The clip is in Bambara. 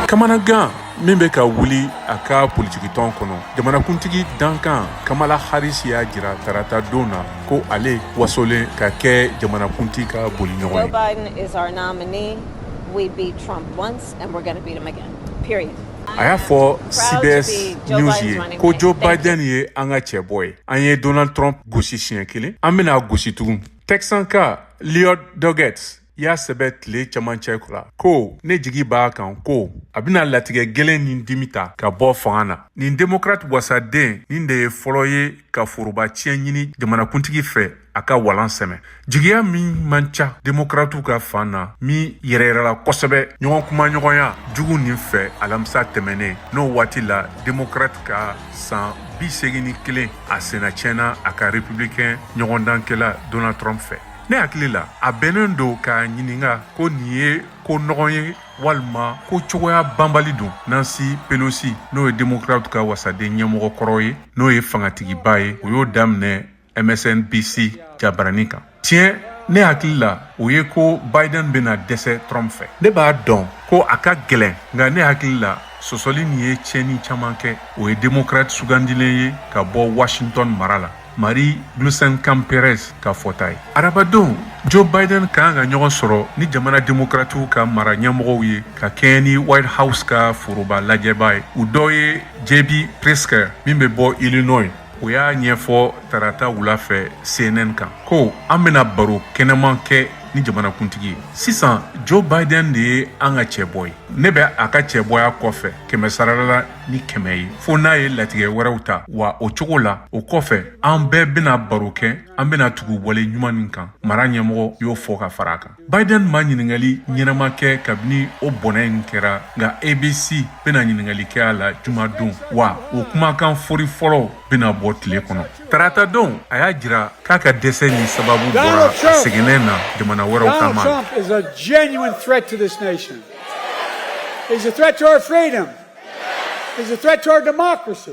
Kamanagan min bɛ ka wuli a ka politikitɔn kɔnɔ, jamanakuntigi dankan Kamala Harris y'a jira tarata don na ko ale wasolen ka kɛ jamanakuntigi ka boliɲɔgɔn ye. Joe Biden is our nominee. We beat Trump once and we're going to beat him again. Period. A y'a fɔ CBS News ye ko Joe Biden ye an ka cɛbɔ ye. An ye Donald Trump gosi siɲɛ kelen, an bɛna gosi tugun. Texan ka Lloyd Doggett y'a sɛbɛ tile camancɛ la ko ne jigi b'a kan ko a bɛna latigɛ gɛlɛn ni dimi ta ka bɔ fanga na. Nin Demokrate wasaden nin de ye fɔlɔ ye ka foroba tiɲɛ ɲini jamanakuntigi fɛ a ka walan sɛmɛ. Jigiya min man ca Demokratiw ka fan na, min yɛrɛyɛrɛla kosɛbɛ ɲɔgɔn kumaɲɔgɔnya jugu nin fɛ alamisa tɛmɛnen, n'o waati la Demokrate ka san 81 a senna tiɲɛna a ka Républicain ɲɔgɔndankɛla Donald Trump fɛ. Ne hakili la, a bɛnnen don k'a ɲininga ko nin ye ko nɔgɔn ye walima ko cogoya banbali don. Nancy Pelosi, n'o ye Demokrate ka wasaden ɲɛmɔgɔ kɔrɔ ye, n'o ye fangatigiba ye, o y'o daminɛ MSNBC jabarani kan. Tiɲɛ, ne hakili la, o ye ko Biden bɛna dɛsɛ Trump fɛ. Ne b'a dɔn ko a ka gɛlɛn, nka ne hakili la, sɔsɔli nin ye tiɲɛni caman kɛ. O ye Demokrate sugandilen ye ka bɔ Washington mara la, Marie Gluesenkamp Perez ka fɔta ye. Arabadon, Joe Biden ka kan ka ɲɔgɔn sɔrɔ ni jamana Demokratiw ka mara ɲɛmɔgɔw ye ka kɛɲɛ ni White House ka foroba lajɛba ye. U dɔ ye JB Pritzker min bɛ bɔ Illinois. O y'a ɲɛfɔ tarata wula fɛ CNN kan ko an bɛna baro kɛnɛman kɛ ni jamanakuntigi ye. Sisan, Joe Biden de ye an ka cɛbɔ ye. Ne bɛ a ka cɛbɔya kɔfɛ 100 sarala ni 100 ye, fo n'a ye latigɛ wɛrɛw ta. Wa o cogo la, o kɔfɛ, an bɛɛ bɛna baro kɛ, an bɛna tugu wale ɲuman nin kan, mara ɲɛmɔgɔ y'o fɔ ka fara a kan. Biden ma ɲininkali ɲɛnama kɛ kabini o bɔnɛ in kɛra, nka ABC bɛna ɲininkali kɛ a la jumadon, wa o kumakan fori fɔlɔw bɛna bɔ tile kɔnɔ. Tarata don, a y'a jira k'a ka dɛsɛ ni sababu bɔra a seginnen na jamana wɛrɛw Donald taama. Trump is a genuine threat to this nation. He's a threat to our freedom. He's a threat to our democracy.